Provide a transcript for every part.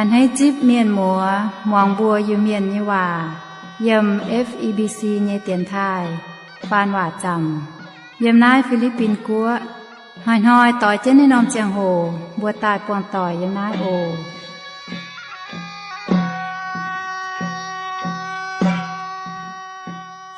A'hneiv zipv mienh muoz muangx mbuo Iu-Mienh nyei waac yiem F E B C nyei dienx taaih faan waac zaamc yiem naaiv Fi^li^bin Guoqv. Hnoi-hnoi doix jienv naaiv norm ziangh hoc mbuo daaih buangh doic yiem naaiv oc.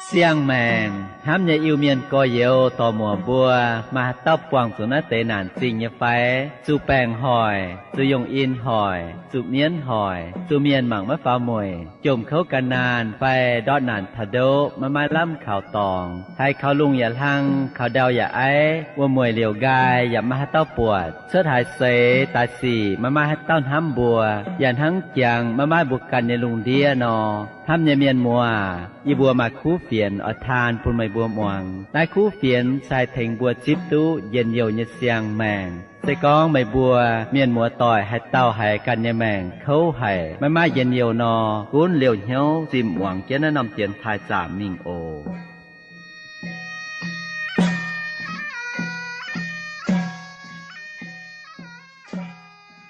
Siang-maengc hnamv nyei Iu-Mienh gorx-youz dorc-muoc mbuo, maaih haaix dauh buangh zuqc naaiv deix naanc zingh nyei fai? Zuqc baengc hoic, zuqc yungh in hoic, zuqc mienv hoic, zuqc mienh mangc maiv faaux mueic, jomc kouv gan naanh fai ndortv naanc taux ndoqv maiv maaih lamh kaux dorngx, haiz kaux lungh yaac hlang, kaux ndau yaac aiv, wuom-mueic liouc nqaai yaac maiv maaih haaix dauh buatc, cuotv haaix seix daaih sic maiv maaih haaix dauh hnamv mbuo, yaac hnangv jangx maiv maaih mbuo ganh nyei lungh ndiev nor. Hnamv nyei mienh muoz, yie mbuo maaih kuv fienx oix taan bun meih mbuo muangx. Naaiv kuv fienx se haih tengx mbuo zipv duqv njien-youh nyei siang-maengc. Se gorngv meih mbuo mienh muoz-doic haaix dauh haiz ganh nyei maengc kouv haic, maiv maaih njien-youh nor, gunv liouh hnyouv zimh muangx jienv naaiv norm dienx taaih zaamc mingh oc.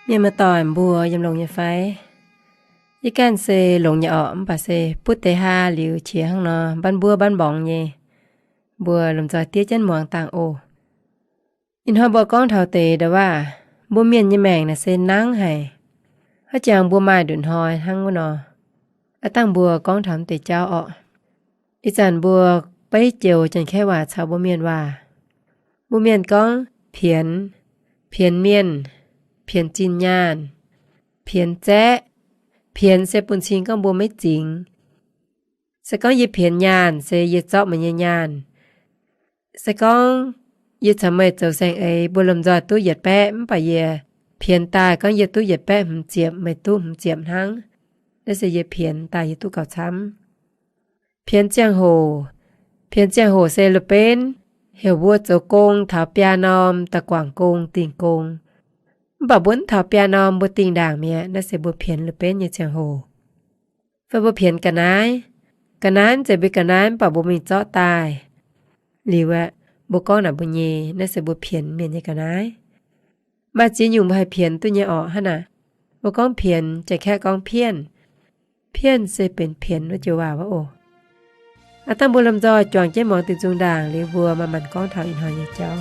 Mienh muoz-doic mbuo yiem longx nyei fai? Yie ganh se longx nyei orqc, mv baac se butv deix haa liuz qiex hnangv nor, mbanv mbuov mbanv mborngx nyei. Mbuo lomh nzoih diev jienv muangx dangh oc. Ih hnoi mbuo gorngv taux deix nda'waav, mbuo mienh nyei maengc naaic se nangv haic. Haaix jangx mbuo maaih nduqc hnoi hnangv wuov nor. Aav dangh mbuo gorngv taux mv deix jauv orqc. Ih zanc mbuo beiv joux Janx-Kaeqv waac caux mbuo mienh waac. Mbuo mienh gorngv pienx, pienx mienh, pienx zinh nyaanh, pienx zaeqv. Pienx se bun cing gorngv mbuo maiv zingx. Se gorngv yie pienx nyaanh se yie zorqv meih nyei nyaanh. Se gorngv yie caux meih zoux saeng-eix, mbuo lomh nzoih duqv yietc baeqv, mv baac yie pienx daaih gorngv yie duqv yietc baeqv hmz ziepc, meih duqv hmz ziepc hnangv. Naaiv se yie pienx daaih yie duqv gauh camv. Pienx ziangh hoc, pienx ziangh hoc se la'benv heuc mbuo zoux gong taux biaa norm daaih guangc gong dingh gong. Mv baac mbuo mv taux biaa norm mbuo dingh ndaangc mi'aqv, naaiv se mbuo pienx la'benv nyei ziangh hoc. Fai mbuo pienx ga'naaiv, ga'naaiv zeiz mbuo ga'naaiv mv baac mbuo mingh zorqv daaih. Liuz aeqv, mbuo gorngv naaic mbuo nyei, naaiv se mbuo pienx mienh nyei ga'naaiv. Maaih ziex nyungc mbuo haih pienx duqv nyei orqc hnangv naaic. Mbuo gorngv pienx, Janx-Kaeqv gorngv เพี้ยน. เพี้ยน se benx pienx wuov joux waac wuov oc. Aav dangh mbuo lomh nzoih juangc jienv muangx diuh nzung ndaangc liuz mbuo manc-manc gorngv taux ih hnoi nyei jauv.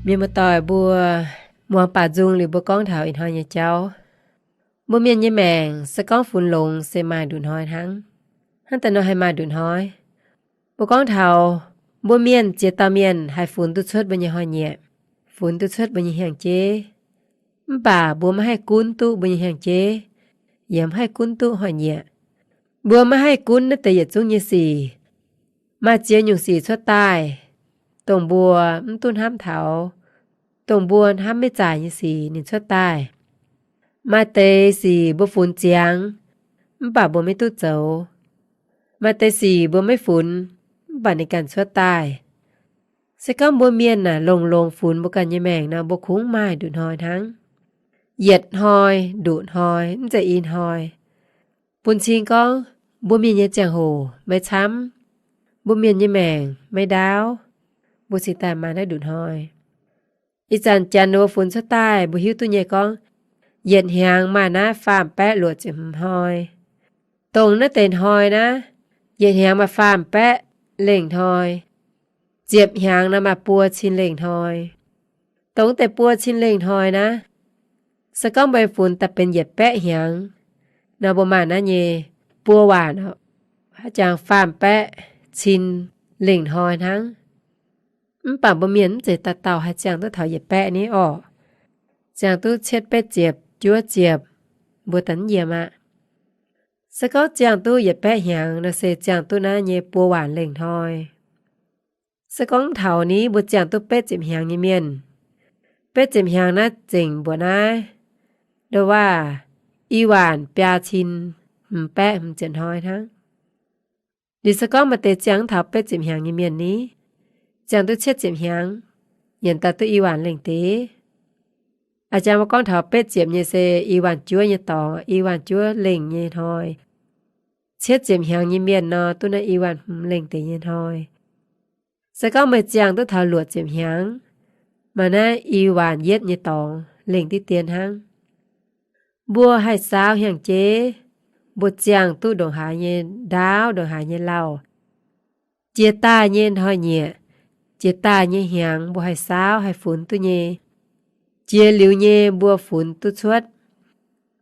Mienh muoz-doic mbuo, muangx baac nzung liuz mbuo gorngv taux ih hnoi nyei jauv. Mbuo mienh nyei maengc se gorngv funx longx se maaih nduqc hnoi hnangv. Hnangv daaih nor haih maaih nduqc hnoi? Mbuo gorngv taux mbuo mienh ziex dauh mienh haih funx duqv cuotv mbuo nyei hnoi-nyieqc, funx duqv cuotv mbuo nyei hnyangx-jeiv. Mv baac mbuo maiv haih gunv duqv mbuo nyei hnyangx-jeiv, yaac maiv haih gunv duqv hnoi-nyieqc. Mbuo maiv haih gunv naaiv deix yietc zungv nyei sic. Maaih ziex nyungc sic cuotv daaih, dongh mbuo mv duqv hnamv taux, dongh mbuo hnamv maiv zaaic nyei sic ninh cuotv daaih. Maaih deix sic mbuo funx ziangx, mv baac mbuo maiv duqv zoux. Maaih deix sic mbuo maiv funx, mv baac ninh ganh cuotv daaih. Se gorngv mbuo mienh naaic longx-longx funx mbuo ganh nyei maengc nor, mbuo kungx maaih nduqc hnoi hnangv. Yietc hnoi, nduqc hnoi, mv zeiz i hnoi. Bun cing gorngv mbuo mienh nyei ziangh hoc maiv camv, mbuo mienh nyei maengc maiv ndaauv, mbuo cingx daaih maaih naaiv nduqc hnoi. Ih zanc janx ninh mbuo funx cuotv daaih mbuo hiuv duqv nyei gorngv, yietc hnyangx maaih naaiv faam baeqv luoqc ziepc hmz hnoi. Dongh naaiv deix hnoi naaiv, yietc hnyangx maaih faam baeqv lengh hnoi. Ziepc hnyangx nor maaih buo cin lengh hnoi. Dongh deix buo cin lengh hnoi naaiv, se gorngv mbuo funx daaih benx yietc baeqv hnyangx nor, mbuo maaih naaiv nyei buo waanc, haaix jangx faam baeqv cin lengh hnoi hnangv. Mv baac mbuo mienh mv zeiz dauh dauh haih ziangh duqv taux yietc baeqv ni orqc. Ziangh duqv cietv betv ziepc, juov ziepc, mbuo daaih mv yiem aqv. Se gorngv ziangh duqv yietc baeqv hnyangx nor se ziangh duqv naaiv nyei buo waanc lengh hnoi. Se gorngv taux ni mbuo ziangh duqv betv ziepc hnyangx nyei mienh, betv ziepc hnyangx naaiv zengc mbuoqc naaiv, ndo waac, i waanc biaa cin hmz baeqv hmz ziepc hnoi hnangv. Liuz se gorngv maaih deix ziangh taux betv ziepc hnyangx nyei mienh ni, ziangh duqv cietv ziepc hnyangx, nyanc daaih duqv i waanc lengh deix. A'jang mbuo gorngv taux betv ziepc nyei se i waanc juov nyei dorngx, i waanc juov lengh nyei hnoi. Cietv ziepc hnyangx nyei mienh nor, duqv naaiv i waanc hmz lengh deix nyei hnoi. Se gorngv meih ziangh duqv taux luoqc ziepc hnyangx, maaih naaiv i waanc yietv nyei dorngx lengh diqv dien hnangv. Mbuo haih saau hnyangx-jeiv, mbuo ziangh duqv ndongc haaix nyei ndaauv, ndongc haaix nyei lauh, jiex daaih nyei hnoi-nyieqc, jiex daaih nyei hnyangx mbuo haih saau haih funx duqv nyei. Jiex liuz nyei mbuo funx duqv cuotv.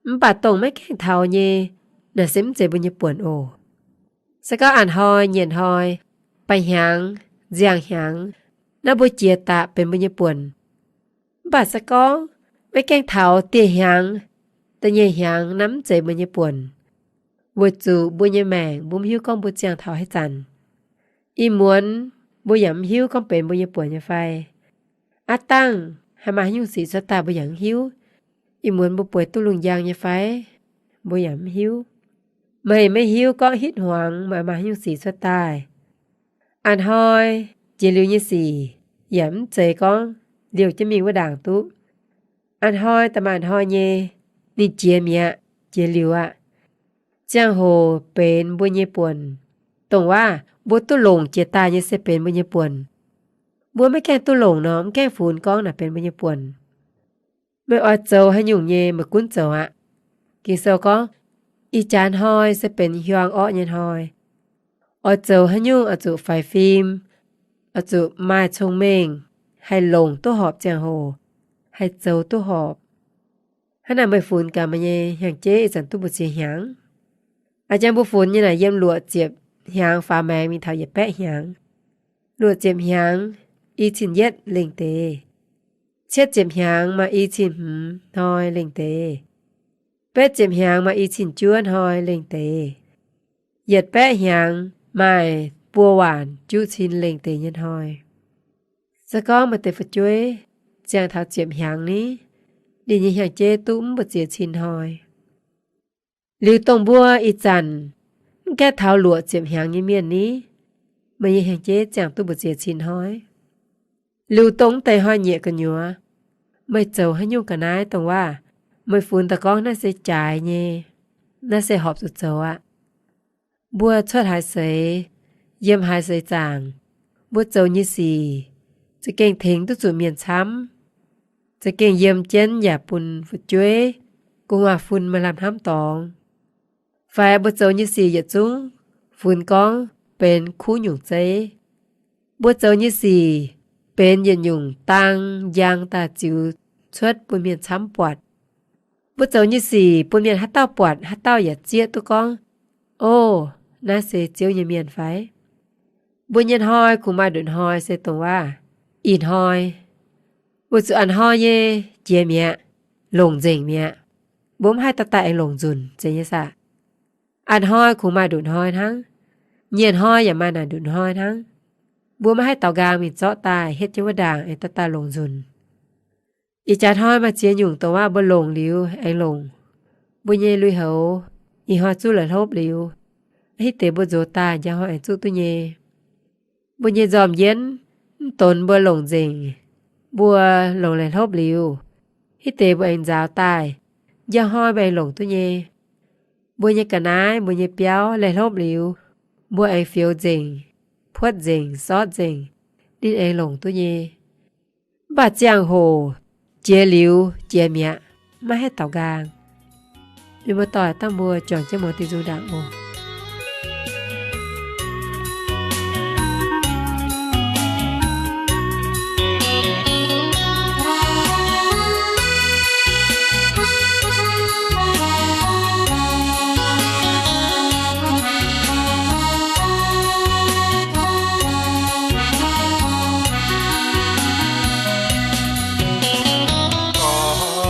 Mv baac dongh maiv gaengh taux nyei, naaic se mv zeiz mbuo nyei buonc oc. Se gorngv a'hnoi, nyienc hnoi, ba'hnyangx, nziang hnyangx, naaiv mbuo jiex daaih benx mbuo nyei buonc. Mv baac se gorngv maiv gaengh taux dieh hnyangx, da'nyeic hnyangx, naaiv mv zeiz mbuo nyei buonc. Weic zuqc mbuo nyei maengc mbuo mv hiuv gorngv mbuo ziangh taux haaix zanc. Ih muonz mbuo yaac mv hiuv gorngv benx mbuo nyei buonc nyei fai. Aav dangh haih maaih haaix nyungc sic cuotv daaih mbuo yaac mv hiuv. Ih muonz mbuo bueix duqv lungh njang nyei fai, mbuo yaac mv hiuv. Meih maiv hiuv gorngv hitv hmuangx maaih haaix nyungc sic cuotv daaih. A'hnoi jiex liuz nyei sic yaac mv zeiz gorngv liouh jienv mingh wuov ndaangc duqv. A'hnoi da'maaih a'hnoi nyei, ninh jiex mi'aqv, jiex liuz aqv. Ziangh hoc benx mbuo nyei buonc. Dongh waac mbuo duqv longc jiex daaih nyei se benx mbuo nyei buonc. Mbuo maiv gaengh duqv longc nor, mv gaengh funx gorngv naaic benx mbuo nyei buonc. Meih oix zoux haaix nyungc nyei meih gunv zoux aqv. Ging-Sou gorngv, ih jaax hnoi se benx hiuang orqv nyei hnoi. Oix zoux haaix nyungc oix zuqc faix fim, oix zuqc maaih cong-mengh, haih longc duqv horpc ziangh hoc, haih zoux duqv horpc. Hnangv naaic meih funx gaax meih nyei hnyangx-jeiv ih zanc duqv mbu'ziex hnyangx. A'jang mbuo funx nyei naaic yiem luoqc ziepc hnyangx faaux maengx mingh taux yietc baeqv hnyangx. Luoqc ziepc hnyangx i cin yietv lengh deix. Cietv ziepc hnyangx maaih i cin hmz hnoi lengh deix. Betv ziepc hnyangx maaih i cin juov hnoi lengh deix. Yietc baeqv hnyangx maaih buo waanc juqv cin lengh deix nyei hnoi. Se gorngv maaih deix fu'jueiv ziangh taux ziepc hnyangx ni, ninh nyei hnyangx-jeiv duqv mv mbu'ziex cin hnoi. Liuz dongh mbuo ih zanc mv gaengh taux luoqc ziepc hnyangx nyei mienh ni, meih nyei hnyangx-jeiv ziangh duqv mbu'ziex cin hnoi. Liuz dongh mv deix hnoi-nyieqc gu'nyuoz, meih zoux haaix nyungc ga'naaiv dongh waac meih funx daaih gorngv naaiv se jaaix nyei, naaiv se horpc zuqc zoux aqv. Mbuo cuotv haaix seix, yiem haaix seix zaangc, mbuo zoux nyei sic za'gengh tengx duqv zuqc mienh camv, za'gengh yiem jienv yaac bun fu'jueiv gu'nguaaz-fun maaih lamh hnamv dorngx. Fai mbuo zoux nyei sic yietc zungv funx gorngv benx kuv nyungc zeiv. Mbuo zoux nyei sic benx yietc nyungc dang njang daaih ziux cuotv bun mienh camv buatc. Mbuo zoux nyei sic bun mienh haaix dauh buatc, haaix dauh yaac zieqv duqv gorngv, Ov, naaiv se Ziouv nyei mienh fai? Mbuo nyei hnoi kungx maaih nduqc hnoi se dongh waac ih hnoi, weic zuqc a'hnoi nyei jiex mi'aqv, longc nzengc mi'aqv. Mbuo maiv haih daaih daaih aengx longc nzunc, zeiz nyei saah? A'hnoi kungx maaih nduqc hnoi hnangv. Nyienh hnoi yaac maaih naaic nduqc hnoi hnangv. Mbuo maiv haih daaux nqaang mingh zorqv daaih hietv jienv wuov ndaangc aengx daaih daaih longc nzunc. Ih jaax hnoi maaih ziex nyungc dongh waac mbuo longc liuz aengx longc. Mbuo nyei lui-houx ih hnoi zuqc la'hlopv liuz, hitv deix mbuo nzox daaih njang hnoi aengx zuqv duqv nyei. Mbuo nyei nzormc jienv mv donx mbuo longc nzengc, mbuo longc la'hlopv liuz, hitv deix mbuo aengx nzaaux daaih, njang hnoi mbuo aengx longc duqv nyei. Mbuo nyei ga'naaiv, mbuo nyei biauv la'hlopv liuz, mbuo aengx fioux nzengc, puotv nzengc, sortv nzengc, ninh aengx longc duqv nyei. Mv baac ziangh hoc jiex liuz jiex mi'aqv, maiv haih daaux nqaang. Mienh muoz-doic, dangh mbuo juangc jienv muangx diuh nzung ndaangc oc.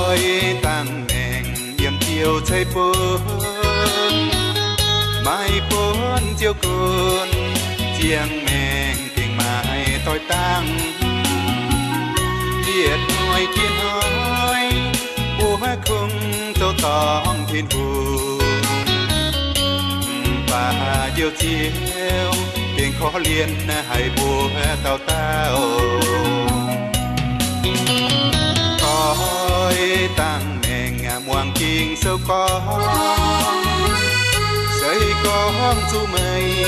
Oix dangh maengc yiem Ziouv ceix bun, maiv bun Ziouv gunv, ziangh maengc gengh maiv doix dangh. Yietc hnoi jiex hnoi, mbuo kungx zoux dorngc Tin-Hungh. Mv baac Njoux Ziouv gengh korv-lienh haic mbuo dauh dauh. Oix dangh maengc muangx Ging-Sou gorngv, se gorngv zuqc meih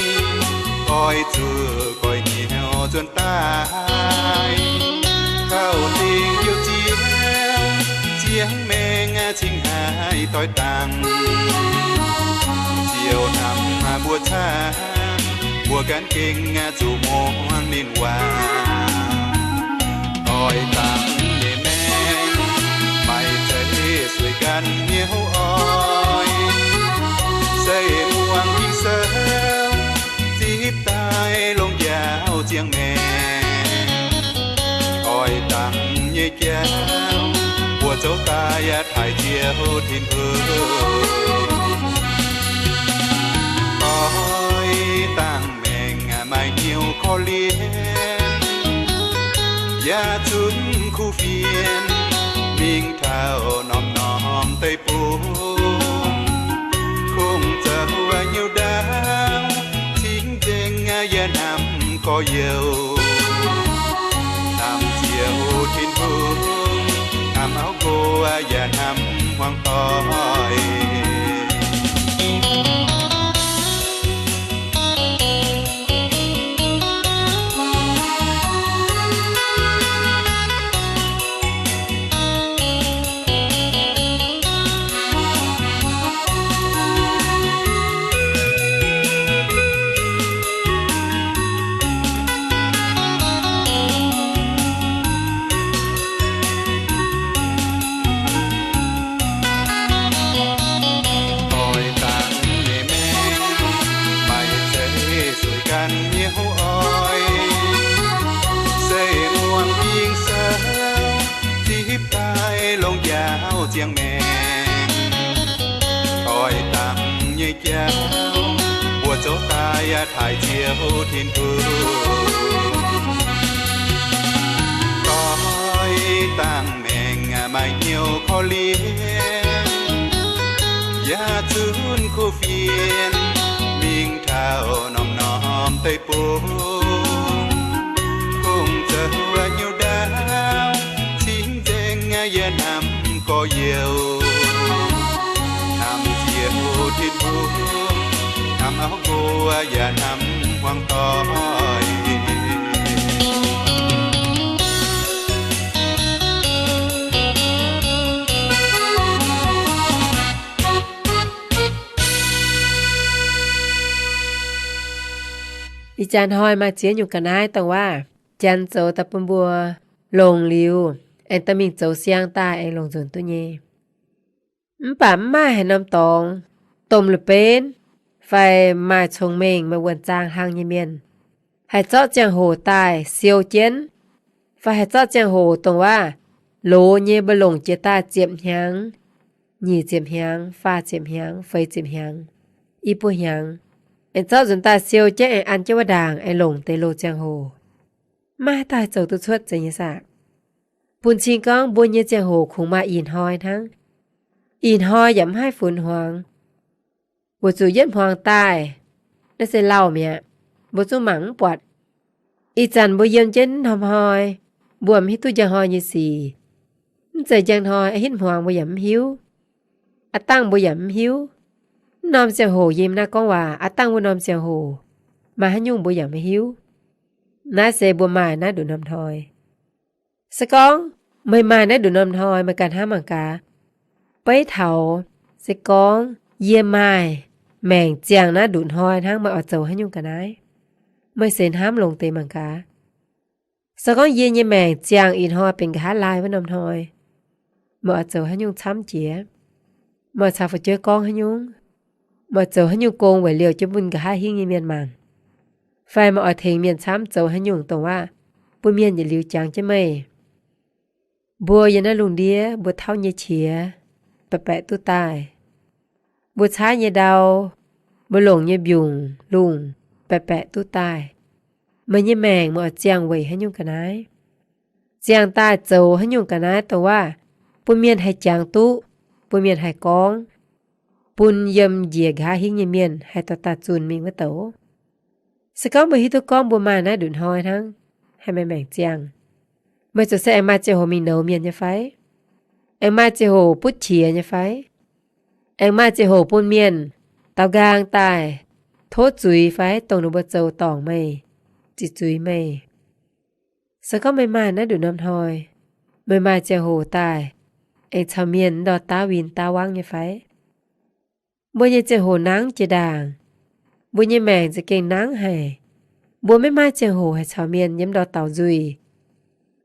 oix zuqc goiv hnyouv nzuonx daaih, taux dingc Njoux Ziouv, ziangh maengc cingx haih doix dangh. Ziouv hnamv mbuo camv, mbuo gan gengh zuqc muangx ninh waac. Oix dangh nyei maengc, maaih zeiv sueih ganh hnyouv oix, se muangx Ging-Sou, zipv daaih longx njaaux ziangh maengc. Oix dangh nyei jauv, mbuo zoux daaih taaih Ziouv Tin-Hungh. Oix dangh maengc maaih hnyouv korv-lienh, yaac zunc kuv fienx mingh taux norm-norm deic-bung. Kungx zoux hnyouv ndaauv, cingx nzengc yaac hnamv gorx-youz, hnamv Ziouv Tin-Hungh, hnamv auv nqox yaac hnamv hmuangv doic. Oix dangh nyei maengc, maaih zeiv sueih ganh hnyouv oix, se muangx Ging-Sou, zipv daaih longx njaaux ziangh maengc. Oix dangh nyei jauv, mbuo zoux daaih taaih Ziouv Tin-Hungh. Oix dangh maengc maaih hnyouv korv-lienh, yaac zunc kuv fienx mingh taux norm-norm deic-bung. Kungx zoux hnyouv ndaauv, cingx nzengc yaac hnamv gorx-youz, hnamv Ziouv Tin-Hungh, hnamv auv nqox yaac hnamv hmuangv doic. Ih jaax hnoi maaih ziex nyungc ga'naaiv dongh waac. Janx zoux daaih bun mbuo longc liuz, aengx dorh mingh zoux siang daaih aengx longc nzunc duqv nyei. Mv baac mv maaih haaix norm dorngx, domh la'benv fai maaih cong-mengh, maaih wuonh zaang hlang nyei mienh, haih zorqv ziangh hoc daaih siou jienv, fai haih zorqv ziangh hoc dongh waac loz nyei mbuo longc jiex daaih ziepc hnyangx, nyic ziepc hnyangx, faah ziepc hnyangx, feix ziepc hnyangx, i buo hnyangx, aengx zorqv nzunc daaih siou jienv, aengx an jienv wuov ndaangc, aengx longc deix loz ziangh hoc. Mv maaih haaix dauh haih zoux duqv cuotv, zeiz nyei saah? Bun cing gorngv mbuo nyei ziangh hoc kungx maaih ih hnoi hnangv. Ih hnoi yaac mv haih funx hmuangx. Weic zuqc yietv hmuangx daaih, naaiv se lauh mi'aqv. Mbuo zungv mangc mv buatc. Ih zanc mbuo yiem jienv norm hnoi, mbuo mv hiuv duqv njang hnoi nyei sic. Mv zeiz njang hnoi aqv, hitv hmuangx mbuo yaac mv hiuv. Aav dangh mbuo yaac mv hiuv. Mv norm ziangh hoc yiem naaiv gorngv waac, aav dangh wuov norm ziangh hoc maaih haaix nyungc mbuo yaac maiv hiuv. Naaiv se mbuo maaih naaiv nduqc norm hnoi. Se gorngv meih maaih naaiv nduqc norm hnoi, meih ganh hnamv mangc gaax. Beiv taux se gorngv yie maaih maengc ziangh naaiv nduqc hnoi hnangv, meih oix zoux haaix nyungc ga'naaiv? Meih seix hnamv longx deix mangc gaax. Se gorngv yie nyei maengc ziangh ih hnoi benx nqa'haav laai wuov norm hnoi, meih oix zoux haaix nyungc camv jiex? Meih oix caux fu'jueiv gorngv haaix nyungc? Meih oix zoux haaix nyungc gong weic liouh jienv bun nqa'haav hingv nyei mienh mangc? Fai meih oix tengx mienh camv zoux haaix nyungc dongh waac bun mienh yietc liuz jangx jienv meih? Mbuo yiem naaiv lungh ndiev mbuo tauv nyei qiex baeqc baeqc duqv daaih. Mbuo caaiv nyei ndau, mbuo longc nyei mbiungc lungh baeqc baeqc duqv daaih. Meih nyei maengc meih oix ziangh weic haaix nyungc ga'naaiv? Ziangh daaih zoux haaix nyungc ga'naaiv dongh waac bun mienh haih jangx duqv, bun mienh haih gorngv, bun yiem njiec nqa'haav hingv nyei mienh haih dorh daaih zunh mingh wuov douc? Se gorngv mbuo hiuv duqv gorngv mbuo maaih naaiv nduqc hnoi hnangv, haih meih maengc ziangh, meih ziouc se aengx maaih ziangh hoc mingh nouz mienh nyei fai? Aengx maaih ziangh hoc butv qiex nyei fai? Aengx maaih ziangh hoc bun mienh daaux nqaang daaih tov zuiz fai dongh ninh mbuo zoux dorngc meih, ziqc zuiz meih? Se gorngv meih maaih naaiv nduqc norm hnoi, meih maaih ziangh hoc daaih aengx caux mienh ndor daav win daav wangv nyei fai? Mbuo nyei ziangh hoc nangv jiex ndaangc. Mbuo nyei maengc za'gengh nangv haic. Mbuo maiv maaih ziangh hoc haih caux mienh yiem ndor daux nzuih.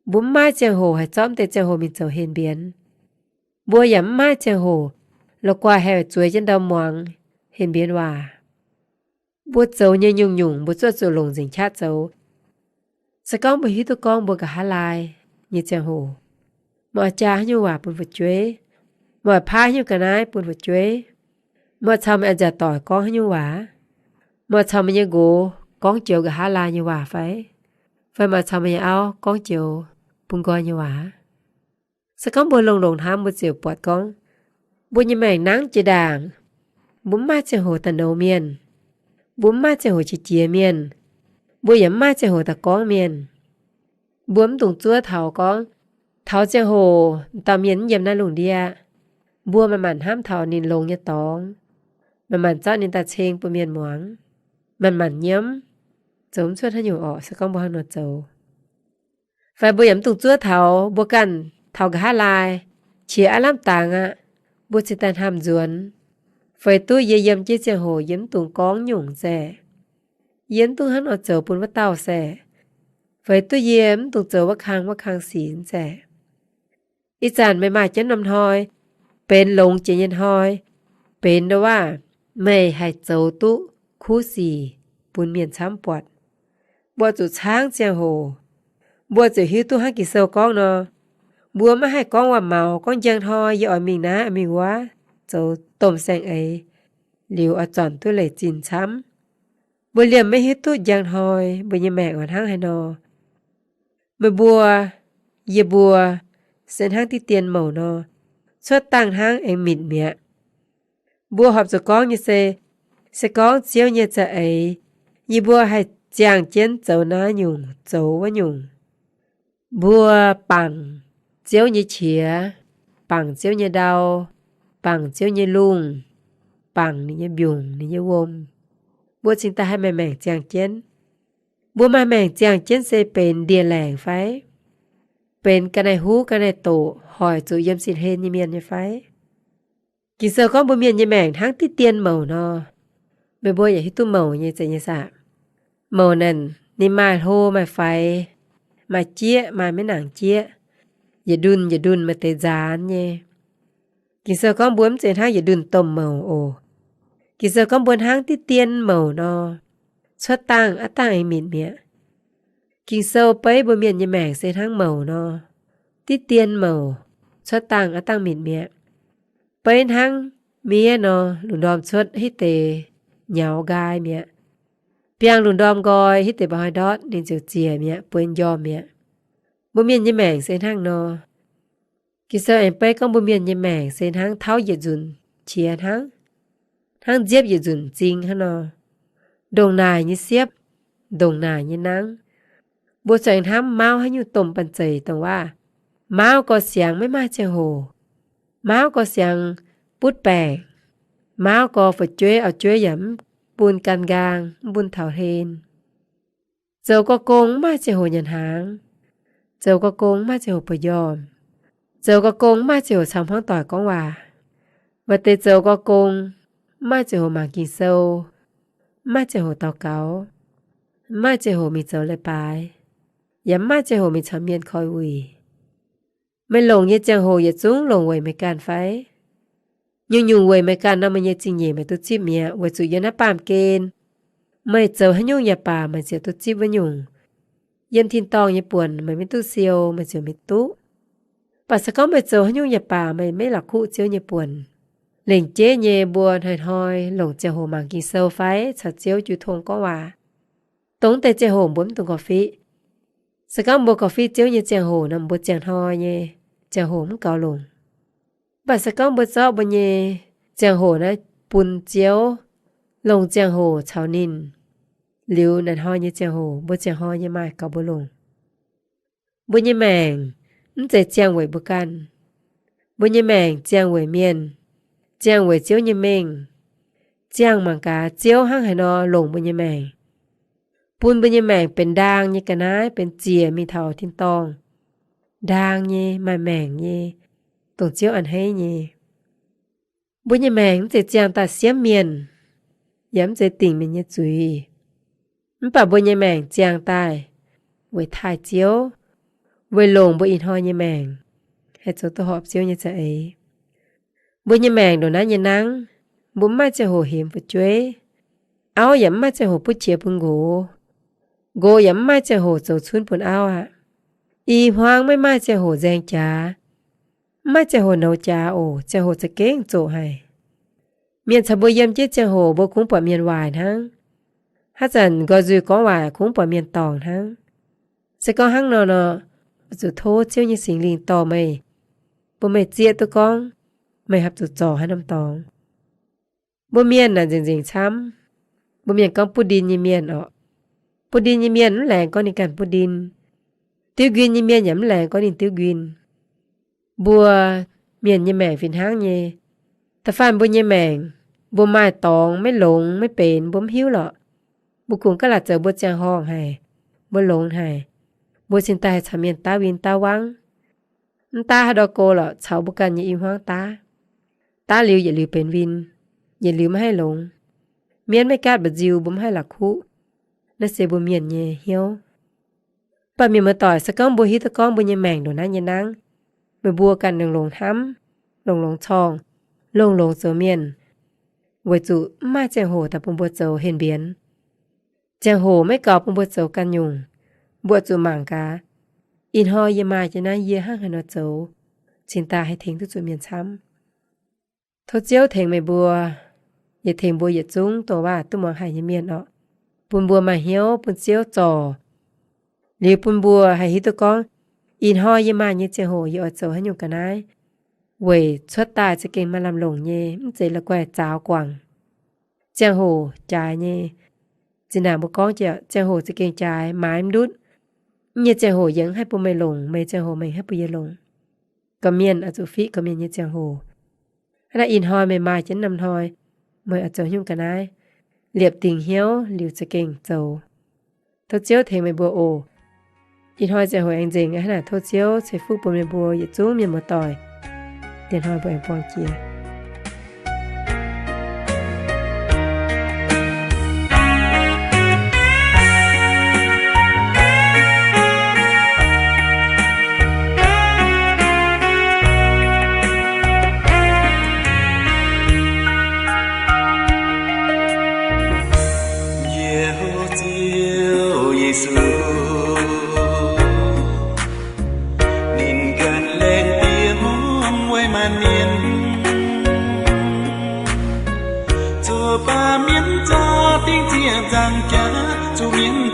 Mbuo mv maaih ziangh hoc haih zorqv deix ziangh hoc mingh zoux henh mbienx. Mbuo yaac mv maaih ziangh hoc la'guaih haih zueiz jienv ndau muangx henh mbienx waac. Mbuo zoux nyei nyungc-nyungc mbuo zuqc zuqc longc nzengc qaqv zoux. Se gorngv mbuo hiuv duqv gorngv mbuo nqa'haav laai nyei ziangh hoc, meih oix jaa haaix nyungc waac bun fu'jueiv? Meih oix paaiv haaix nyungc ga'naaiv bun fu'jueiv? Meih oix caux meih a'nziaauc doic gorngv haaix nyungc waac? Meih oix caux meih nyei nqox gorngv joux nqa'haav laai nyei waac fai? Fai meih oix caux meih nyei auv gorngv joux bun nqoi nyei waac? Se gorngv mbuo longx-longx hnamv, mbuo ziouc buatc gorngv mbuo nyei maengc nangv jiex ndaangc. Mbuo mv maaih ziangh hoc daaih nouz mienh. Mbuo mv maaih ziangh hoc qiex jiez mienh. Mbuo yaac mv maaih ziangh hoc daaih gorngv mienh. Mbuo mv dungx zuov taux gorngv, taux ziangh hoc dauh mienh mv yiem naaiv lungh ndiev, mbuo manc-manc hnamv taux ninh longx nyei dorngx, manc-manc zorqv ninh daaih ceng bun mienh muangx, manc-manc nyiemv, zoux mv cuotv haaix nyungc orqc, se gorngv mbuo hnangv nor zoux. Fai mbuo yaac mv dungx zuov taux mbuo ganh taux nqa'haav laai, qiex aav lamh dangx aqv, mbuo cingx daaih hnamv nzuonx, feix duqv yie yiem jienv ziangh hoc yie mv dungx gorngv nyungc zaeqc, yie mv dungx hnangv nor zoux bun wuov dauh zaeqv, feix duqv yie mv dungx zoux wuov kang wuov kang sic zaeqc. Ih zanc meih maaih jienv norm hnoi, benx longx jiex nyei hnoi, benx ndo waac meih haih zoux duqv kuv sic bun mienh camv buatc. Mbuo zuqc caangv ziangh hoc, mbuo ziouc hiuv duqv hnangv Ging-Sou gorngv nor. Mbuo maiv haih gorngv waac-maux gorngv njang hnoi yie oix mingh naaiv mingh wuov, zoux domh saeng-eix, liuz oix zornc duqv leic zinh camv. Mbuo liemh maiv hiuv duqv njang hnoi mbuo nyei maengc oix hnangv haaix nor. Meih mbuo, yie mbuo, se hnangv diqv dien mouc nor, cuotv dangh hnangv aengx mitc mi'aqv. Mbuo horpc zuqc gorngv nyei se, se gorngv Ziouv nyei za'eix, yie mbuo haih ziangh jienv zoux naaiv nyungc zoux wuov nyungc. Mbuo bangc Ziouv nyei qiex, bangc Ziouv nyei ndau, bangc Ziouv nyei lungh, bangc ninh nyei mbiungc, ninh nyei wuom, mbuo cingx daaih haih maaih maengc ziangh jienv. Mbuo maaih maengc ziangh jienv se benx ndie-laengc fai? Benx ga'naaiv-huv ga'naaiv-doqc hoic zuqc yiem sin hlen nyei mienh nyei fai? Ging-Sou gorngv mbuo mienh nyei maengc hnangv diqv dien mouc nor. Meih mbuo yaac hiuv duqv mouc nyei zeiz nyei saah? Mouc naaic ninh maaih hlo maaih faix, maaih jieqv maaih maiv nangc jieqv, yietc ndunh yietc ndunh maaih deix nzaanx nyei. Ging-Sou gorngv mbuo mv zeiz hnangv yietc ndunh domh mouc oc. Ging-Sou gorngv mbuo hnangv diqv dien mouc nor, cuotv dangh aqv dangh aengx mitc mi'aqv. Ging-Sou beiv mbuo mienh nyei maengc se hnangv mouc nor, diqv dien mouc, cuotv dangh aqv dangh mitc mi'aqv. Beiv hnangv miev nor, lungh ndorm cuotv hitv deix nyaux nqaai mi'aqv. Biangh lungh ndorm nqoi hitv deix mba'hnoi ndortv ninh ziouc ziec mi'aqv, bueix njormh mi'aqv. Mbuo mienh nyei maengc se hnangv nor. Ging-Sou aengx beiv gorngv mbuo mienh nyei maengc se hnangv tauv yietc nzunc qiex hnangv, hnangv nziepv yietc nzunc m'zing hnangv nor. Ndongc naaic nyei siepv, ndongc naaic nyei nangv. Mbuo zuangx hnamv mauv haaix nyungc domh banh zeic dongh waac, mauv gorx siangx maiv maaih ziangh hoc. Mauv gorx siangx butv baengc. Mauv gorx fu'jueiv auv-jueiv yaac mv bun gan nqaang, mv bun taux hlen. Zoux gau gong mv maaih ziangh hoc nyanc hnaangx. Zoux gau gong mv maaih ziangh hoc bueix njormh. Zoux gau gong mv maaih ziangh hoc caux hmuangv doic gorngv waac. Maaih deix zoux gau gong mv maaih ziangh hoc mangc Ging-Sou, mv maaih ziangh hoc daux gaux, mv maaih ziangh hoc mingh zoux leiz-baaix, yaac mv maaih ziangh hoc mingh caux mienh koi wuic. Meih longc nyei ziangh hoc yietc zungv longc weic meih ganh fai? Nyungc-nyungc weic meih ganh nor, meih nyei zingh nyeic meih duqv zipv mi'aqv, weic zuqc yiem naaiv baamh gen meih zoux haaix nyungc yaac baac meih ziouc duqv zipv wuov nyungc. Yiem tin-dorngh nyei buonc meih maiv duqv siou meih ziouc maiv duqv. Mv baac se gorngv meih zoux haaix nyungc yaac baac meih maiv la'kuqv Ziouv nyei buonc, lengc jeiv nyei mbuo hnoi-hnoi longc ziangh hoc mangc Ging-Sou fai caux Ziouv jiu tong gorngv waac, dongh deix ziangh hoc mbuo mv dungx gorngv-fiqv. Se gorngv mbuo gorngv-fiqv Ziouv nyei ziangh hoc nor, mbuo ziangh hnoi nyei ziangh hoc mv gaux longc. Mv baac se gorngv mbuo zorqv mbuo nyei ziangh hoc naaiv bun Ziouv, longc ziangh hoc caux ninh, liuz naaiv hnoi nyei ziangh hoc mbuo ziangh hnoi nyei maaih gaux mbuo longc. Mbuo nyei maengc mv zeiz ziangh weic mbuo ganh. Mbuo nyei maengc ziangh weic mienh, ziangh weic Ziouv nyei mengh, ziangh mangc gaax Ziouv hnangv haaix nor longc mbuo nyei maengc, bun mbuo nyei maengc benx ndaang nyei ga'naaiv, benx ziec mingh taux tin-dorngh, ndaang nyei, maaih maengc nyei, dongh Ziouv a'hneiv nyei. Mbuo nyei maengc mv zeiz ziangh daaih siemv mienh, yaac mv zeiz dingc mienh nyei zuiz. Mv baac mbuo nyei maengc ziangh daaih weic taaih Ziouv, weic longc mbuo ih hnoi nyei maengc haih zoux duqv horpc Ziouv nyei za'eix. Mbuo nyei maengc ndongc naaiv nyei nangv, mbuo mv maaih ziangh hoc hemx fu'jueiv. Auv yaac mv maaih ziangh hoc butv qiex bun nqox. Nqox yaac mv maaih ziangh hoc zoux cunv bun auv aqv. I hmuangv maiv maaih ziangh hoc nzaeng jaax. Mv maaih ziangh hoc nouz jaax oc. Ziangh hoc za'gengh zoqc haic. Mienh caux mbuo yiem jienv ziangh hoc mbuo kungx buatc mienh waaic hnangv. Haaix zanc nqoi nzuih gorngv waac kungx buatc mienh dorngc hnangv. Se gorngv hnangv nor nor, zuqc tov Ziouv nyei Singx Lingh dorh meih, bun meih zieqv duqv gorngv meih haih zuqc zorc haaix norm dorngx. Mbuo mienh naaic nzengc-nzengc camv. Mbuo mienh gorngv butv ndin nyei mienh orqc, butv ndin nyei mienh mv laengz gorngv ninh ganh butv ndin. Diuv nquin nyei mienh yaac mv laengz gorngv ninh diuv nquin. Mbuo mienh nyei maengc fih hnangv nyei. Da'faanh mbuo nyei maengc, mbuo maaih dorngx maiv longx maiv benx mbuo mv hiuv lorqc. Mbuo kungx ga'latc zoux mbuo ziangh horngh haic, mbuo longx haic, mbuo cingx daaih haih caux mienh daav win daav wangv. Mv daav haaix ndau go lorqc, caux mbuo ganh nyei i hmuangv daav. Daav liuz yietc liuz benx win, yietc liuz maiv haih longx. Mienv maiv gaatv mba'nziu mbuo maiv haih la'kuqv. Naaiv se mbuo mienh nyei hnyouv. Mv baac mienh muoz-doic, se gorngv mbuo hiuv duqv gorngv mbuo nyei maengc ndongc naaiv nyei nangv, meih mbuo ganh longx-longx hnamv, longx-longx corngh, longx-longx zoux mienh, weic zuqc mv maaih ziangh hoc daaih bun mbuo zoux henh mbienx. Ziangh hoc maiv gaux bun mbuo zoux ganh nyungc. Mbuo zuqc mangc gaax, ih hnoi yie maaih jienv naaiv, yie hnangv haaix nor zoux, cingx daaih haih tengx duqv zuqc mienh camv. Tov Ziouv tengx meih mbuo, yaac tengx mbuo yietc zungv dongh waac duqv muangx haic nyei mienh orqc, bun mbuo maaih hnyouv bun Ziouv zorc. Liuz bun mbuo haih hiuv duqv gorngv, ih hnoi yie maaih nyei ziangh hoc yie oix zoux haaix nyungc ga'naaiv, weic cuotv daaih za'gengh maaih lamh longc nyei, mv zeiz la'guaih zaaux guangc. Ziangh hoc jaaix nyei. Zinh ndaangc mbuo gorngv jiex, ziangh hoc za'gengh jaaix, maaiz mv ndutv. Mv nyei ziangh hoc yie mv haih bun meih longc, meih ziangh hoc meih haih bun yie longc. Gorqv-mienh oix zuqc fiqv gorqv-mienh nyei ziangh hoc. Hnangv naaiv ih hnoi meih maaih jienv norm hnoi, meih oix zoux haaix nyungc ga'naaiv, liepc dingc hnyouv liuz za'gengh zoux. Tov Ziouv tengx meih mbuo oc. Ih hnoi ziangh hoc aengx nzengc aqv. Hnangv naaic tov Ziouv ceix fuqv bun meih mbuo yietc zungv mienh muoz-doic. Diex hnoi mbuo aengx buangh jiex.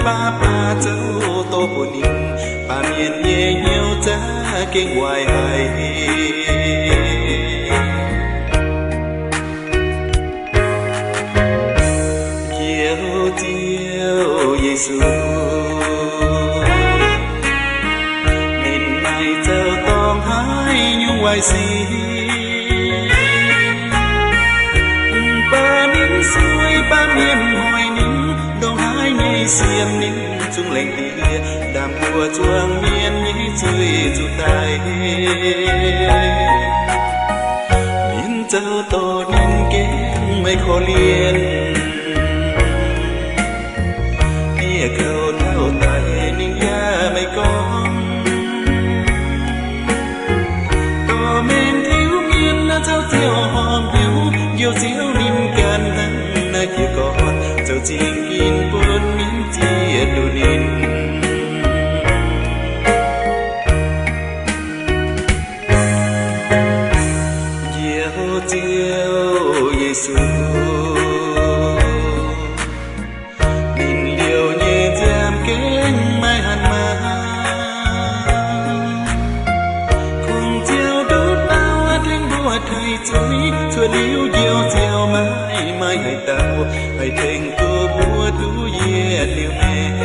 Baav baav zoux dorh bun ninh, baamh mienh nyei hnyouv za'gengh waaic haic. Njoux Ziouv Yesu, ninh maaih zoux dorngx haic nyungc waaic sic. Mv baac ninh sueih baamh mienh hoic ninh, ndongc haaix nyei siemv ninh zungv laengz diex, ndaam mbuo zuangx mienh nyei zuiz zuqc daic. Ninh zoux dorh ninh gengh maiv korv-lienh. Dieh kouv taux daic ninh yaac maiv gorngv. Dorh mengh tiuv mienh naaiv caux Ziouv horpc hnyouv, Njoux Ziouv ninh ganh hnangv naaiv jiez gorn, zoux zingh ginv bun mienh zieqv duqv ninh. Njoux Ziouv Yesu, ninh liouh nyei nziaamv gengh maiv hatc maaz. Kungx Ziouv nduqc dauh tengx mbuo taaih zuiz, cuotv liuz Njoux Ziouv maiv maaih haaix dauh haih tengx duqv mbuo duqv yietc liuz maengc.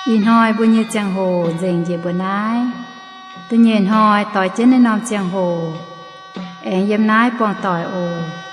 Ih hnoi mbuo nyei ziangh hoc nzengc njiec mbuo naaiv. Da'nyeic hnoi doix jienv naaiv norm ziangh hoc aengx yiem naaiv buangh doic oc.